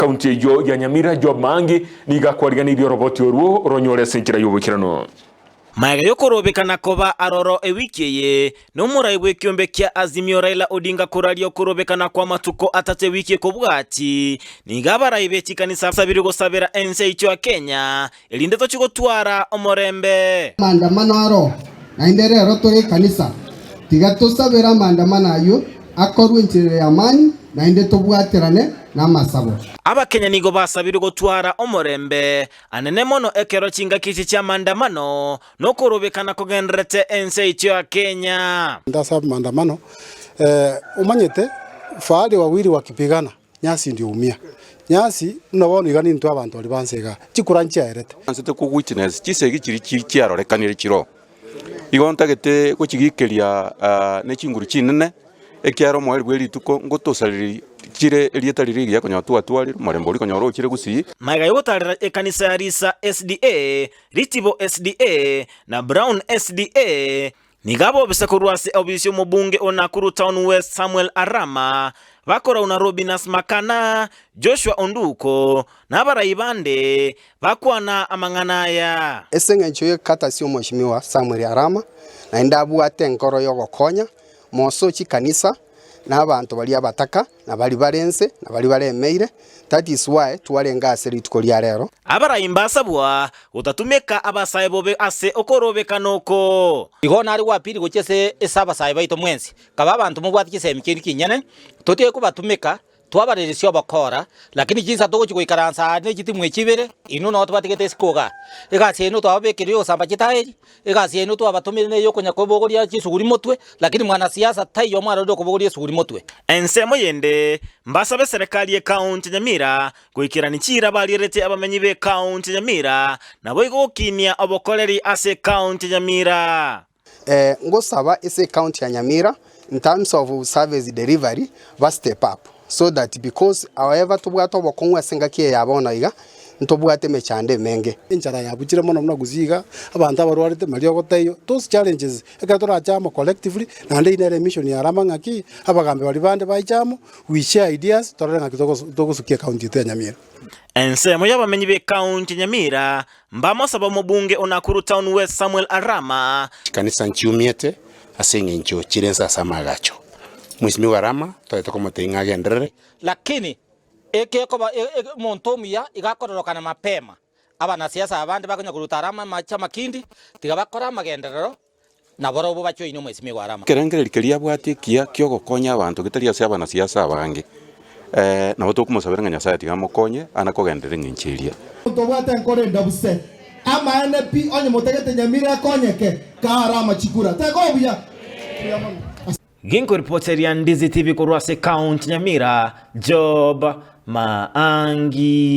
County eyio ya Nyamira Job Maangi nigo akwariganeirie oroboti orwo oronyore ase enchera y'oboikeranu. Magega y'okorobekana koba aroro ewiki eye, nomorai bw'ekiombe kia Azimio Raila Odinga koraria okorobekana kw'amatuko atato ewiki ekobwati, nigo abarai be chikanisa basabirwe gosabera ense yaito ya Kenya erinde tochie gotwara omorembe. Amaandamano aro, naende rero tore ekanisa, tiga tosabere amaandamano ayio akorwe enchera y'amani, naende tobwaterane namasabo. Abakenya nigo basabirwe gotwara omorembe anene mono ekero chingaki echi chi'amaandamano nokorobekana kogendererete ense yaito ya Kenya. Ase amaandamano, omanyete fahali wawili wakipigana. Nyasi ndio umia. Nyasi, buna bono iga nintwe abanto baria ba nse igaa, chikura nchiaerete. Ansete ko witness chisegi chiria chi chiarorekanire chiroo. Igo ntagete gochigikeria ne chinguru chinene, ekiagera omoerio bwe rituko ngotosareria chire erieta riria rigiya konyora twatwarire, omorembe oria konyora ochire gusii. Magega y'ogotaarera ekanisa ya Risa SDA, Ritibo SDA, na Brown SDA, Nigo abobisa korwa ase obisi y'omobunge o Nakuru Town West Samuel Arama, bakorauna Robinus Makana, Joshua Onduko, na abarai bande, bakwana amang'ana aya. Ase engencho y'ekatasi y'Omweshimiwa Samuel Arama, naende abwate enkoro y'ogokonya, mosoe chikanisa, na abanto baria abataka, na baria bare inse, na baria baremeire, that is why twarenge ase rituko ria rero. Abarai mbasabwa gotatumeka abasae bobe ase okorobekana oko. Igo nare gwapiri gochia ase ase abasae baito mwensi, kabe abanto mobwate chisemi chiaino chinyene, totige kobatumeka, twabareresia obokora, lakini chinsa togochia goikaransa aa ne chitimu echi ibere, inwe noo tobatigete isiko igaa. Egasi yaino twababekeire ya ogosamba chitaeri, egasi yaino twabatomire neye okonya kobogoria chisuguri motwe, lakini mwanasiasa taiyo mwarorire okobogoria esuguri motwe. Ensemo yende, mbasabe eserekari y'Ekaunti ya Nyamira goikerania chiira barierete abamenyi b'Ekaunti ya Nyamira, naboigo gokinia obokoreri ase Ekaunti ya Nyamira. Ngosaba ase ecounty ya Nyamira in terms of service delivery ba step up so that because however tobwate obokong'u ase engaki eye ya bono iga, ntobwate emechando emenge. Enchara yabuchire mono buna gusii iga, abanto abarwarete mariogo taiyo, those challenges ekero torache amo collectively, naende eyio nere emission ya Arama ng'aki, abagambi baria bande baiche amo, we share ideas, torore ng'aki togosukia ecounty yaito ya Nyamira. Ensemo y'abamenyi b'Ekaunti ya Nyamira Mbamosaba omobunge o Nakuru Town West Samuel Arama. Chikanisa nchiumiete ase engencho chire inse ase amaagacho. Mwesimigwa Arama toete komotebia ng'a agenderere. Lakini ekekoba omonto omuya iga akororokana mapema. Abanasiasa abande bakonya koruta Arama amache amakindi, tiga bakore amagenderero, Nabarobwo bachoine omwesimigwa Arama. Ekerengererio keria abwate ekiya ki'ogokonya abanto getari ase abanasiasa abange, nabo tokomosabera ng'a Nyasae tiga amokonye ana kogenderera eng'encho eria. Omonto obwate enkoro endabuse, amaene pi, onye motagete nyamira ekonyeke, kaare amachikura. Teba obuya. Mbuya mono. Ginkoripoteria Ndizi TV korwa ase County Nyamira, Job Maangi.